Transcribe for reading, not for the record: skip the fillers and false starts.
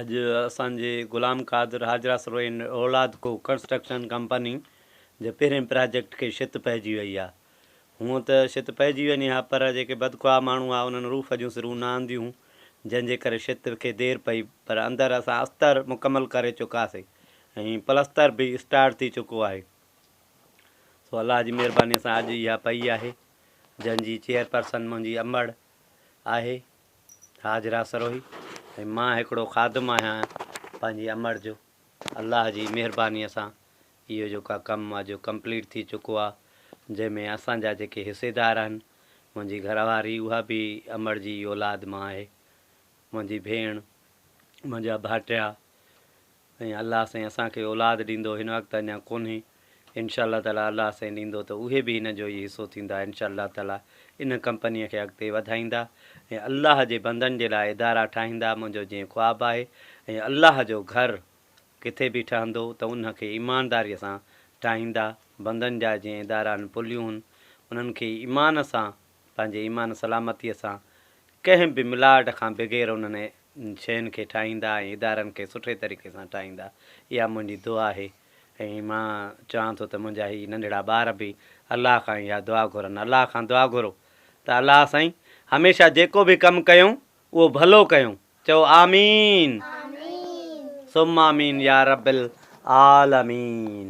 اڄ اسان جي غلام قادر حاجره سروهي اولاد ڪو ڪنسٽرڪشن ڪمپني جي پهرين پراجيڪٽ کي شت پئجي وئي آ. هونء ته شت پئجي وڃي ها پر جيڪي بدخواه ماڻهو ها انهن روف جون سرون نه آنديون جنهن جي ڪري شت کي دير پئي پر اندر اسان استر مڪمل ڪري چڪاسي ۽ پلستر به اسٽارٽ ٿي چڪو آهي سو الله جي مهرباني سان اڄ اها پئي آهي جنهن جي چيئرپرسن منهنجي امڙ آهي. حاجره سروهي ۽ مان هڪڙو خادم آهيان پنهنجي امڙ جو الله جي مهربانيء سان اهو جيڪو ڪم اڄ ڪمپليٽ ٿي چڪو آ جنهن ۾ اسان جا جيڪي حصيدار آهن منهنجي گهر واري اها به امڙ جي ئي اولاد مان آهي منهنجي ڀيڻ منهنجا ڀائٽيا ۽ الله سائين اسان کي اولاد ڏيندو هن وقت اڃا ڪونهي انشاء الله تعالي الله سائين ڏيندو ته اهي به هن جو ئي حصو ٿيندا انشاء الله تعالي ان ڪمپني کي اڳتي وڌائيندا ۽ الله جي بندن جي لاء ادارا ٺاهيندا منهنجو جيئن خواب آهي ۽ الله جو گهر ڪٿي به ٺهندو ته ان کي ايمانداري سان ٺاهيندا بندن جا جيئن ادارا آهن پليون هن انهن کي ايمان سان پنهنجي ايمان سلامتي سان ڪنهن به ملاوٽ کان بغير انهن شين کي ٺاهيندا ۽ ادارن کي سٺي طريقي سان ٺاهيندا اها منهنجي دعا آهي ۽ مان چوان ٿو ته منهنجا هي ننڍڙا ٻار به الله کان اها دعا گهرن الله کان دعا گهرو ته الله سائين هميشه جيڪو به ڪم ڪيون اهو ڀلو ڪيون چئو آمين ثم آمين يا رب العالمين.